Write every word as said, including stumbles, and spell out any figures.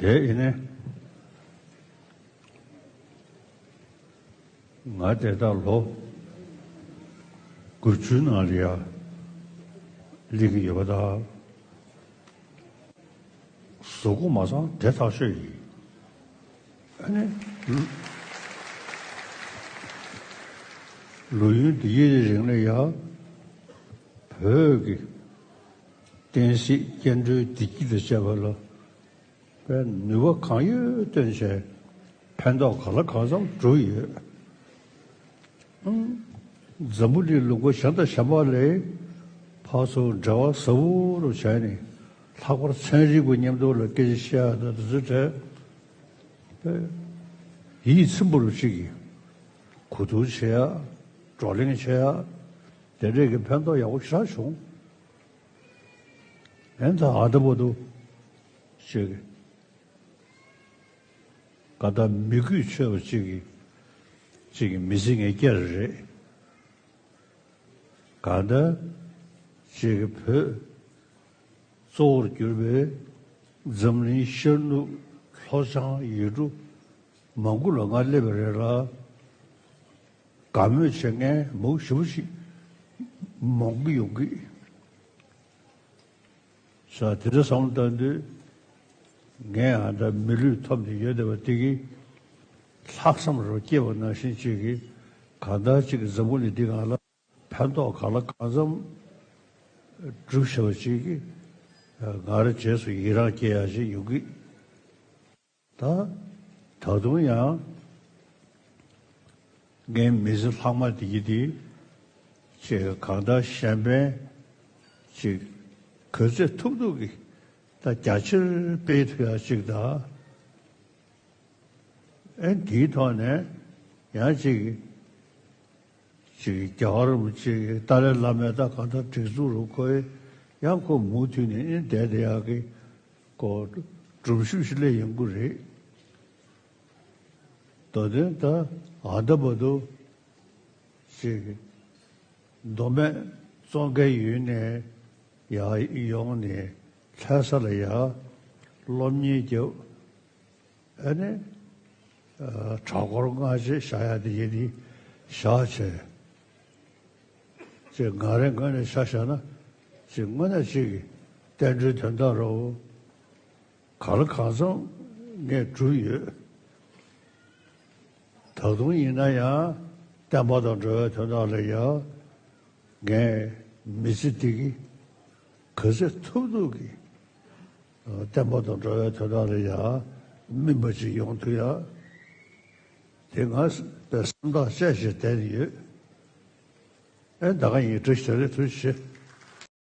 དེ་ཡིན་ནའི་ང་དེ་ལྟར་ལོ་དགུ་བཅུའི་ནང་ལ་ཡ་སླེབས་ཀྱི་ཡོད་པ་དང་། གཟུགས་པོ་མ་ཚང་དེ་ཐག་ཆོད་ཡིན། ཨ་ནི། ལོ་ཡུན་འདི་ཡི་རིང་ལ་ཡ། བོད་ཀྱི་བསྟན་སྲིད་སྐྱེ་འགྲོའི་བདེ་སྐྱིད་དང་བཅས་པ་ལ་དཔེ་ནུས་པ་གང་ཡོད་བཏོན་བྱས་ཕན་ཐོགས་གང་ལ་གང་འཚམ་བསྒྲུབས་ཡོད། ཨང་། འཛམ་བུ་གླིང་ལུང་པ་གཞན་དང་གཞན་པ་ལས་ཕར་ཚུར་འབྲེལ་བ་ཟབ་པོ་རུ་བྱས་ནས་ལྷག་པར་ཚན་རིག་པ་མཉམ་དུ་ལ་སྐད་ཆ་བཤད་ཡ་དང་དེ་ཚོའི་གྲས་དཔེ་ཡིད་ཚིམ་པོ་རུ་ཅིག་གིས་གོ་བསྡུར་བྱེད་ཡ། བགྲོ་གླེང་བྱེད་ཡ། དེ་འདྲས་ཀྱི་ཕན་ཐོགས་ཡག་པོ་ཞེ་དྲག་བྱུང་། ཨེ་ད་ཨ་ད་བར་དུ་ཅིག་ག་ད་མི་གུས་ཆོད་པ་ཅིག་གིས་ཅིག་གིས་མི་ཚེ་ངས་བསྐྱལ་རེད། ག་ད་ཅིག་གིས་བོད་གཙོ་བོར་གྱུར་པའི་འཛམ་གླིང་ཤར་ནུབ་ལྷོ་བྱང་ཡུལ་གྲུ་མང་པོ་ལ་ང་སླེབས་པ་རེད་ལ། དགའ་མོས་བྱེད་མཁན་མང་ཞེ་པོ་ཞིག་མང་པོ་ཡོང་གི། ས་དེ་འདྲ་བསམ་བློ་བཏང་དུས། ངས་ཨ་ད་མི་ལུས་ཐོབ་ནས་ཡོད་བསྡད་པ་དེ་གིས་ལྷག་བསམ་རུ་སྐྱེས་པ་ནང་བཞིན་ཅིག་གིས་གང་ལྟར་ཅིག་གིས་འཛམ་བུ་གླིང་འདི་སྒང་ལ་ཕན་ཐོགས་གང་ལ་གང་འཚམ་སྒྲུབ་བྱ་བ་ཅིག་གིས་ང་རང་རྗེས་སུ་ཡི་རང་སྐྱེ་ཡ་ཞིག་ཡོང་གི། ད། ད་དུང་ཡང་། ངའི་མི་ཚེ་ལྷག་མ་དེ་གི་དེ། ཅིག་གང་ལྟར་གཞན་ཕན་ཅིག་ག་ཚོད་ཐུབ་ཐུབ་ཀྱིས་ད་རྒྱ་ཆེར་སྤེལ་ཐུབ་ཡ་ཅིག་དང་། ཨེ་དེའི་ཐོག་ནས་ཡང་ཅིག་ཅིག་རྒྱལ་བ་རིན་པོ་ཆེ་གི་ཏཱ་ལའི་བླ་མའི་ད་གང་ལྟར་སྒྲིག་འཛུགས་རུ་ཁོའི་ཡང་ཁོ་མུ་མཐུད་ནས་ཨེ་བསྡད་བསྡད་ཡག་གི་ཁོ་སྒྲུབ་ཞུགས་ཤིག་སླེབས་ཡོང་གི་རེད། ད་དོན་ད་ཨ་ད་བར་དུ་ཅིག་མདོ་སྨད་ཙོང་ཁའི་ཡུལ་ནས་ཡར་ཡོང་ནས་ལྷ་ས་ལ་ཡར་སློབ་གཉེར་རྒྱབ། ཨ་ནི། ཨ། གྲྭ་སྐོར་སྔ་རྗེས་བཞག་ཡ་དེ་ཡིན་དེ་བཞག་བྱས། ཅེས་ང་རའི་ངོས་ནས་ཆ་བཞག་ན་ཅིག་དངོས་གནས་ཅིག་གི་བསྟན་འགྲོའི་དོན་དག་རོ། གང་ལ་གང་འཚམ་ངས་བསྒྲུབས་ཡོད། ད་དུང་ཡིན་ན་ཡང་བསྟན་པ་དང་འགྲོ་བའི་དོན་དག་ལ་ཡང་། ངས་མི་ཚེ་འདི་གི་ག་ཚོད་ཐུབ་ཐུབ་ཀྱིས་བསྟན་པ་དང་འགྲོ་བའི་དོན་དག་ལ་ཡང་སྨིན་པ་ཅིག་ཡོང་ཐུབ་ཡ། དེ་ང་བསམ་ཐག་བཅད་བྱས་བསྡད་ཡོད། ཨེ་ད་ག་ཡིན་བཀྲ་ཤིས་བདེ་ལེགས། ཐུགས་རྗེ་ཆེ།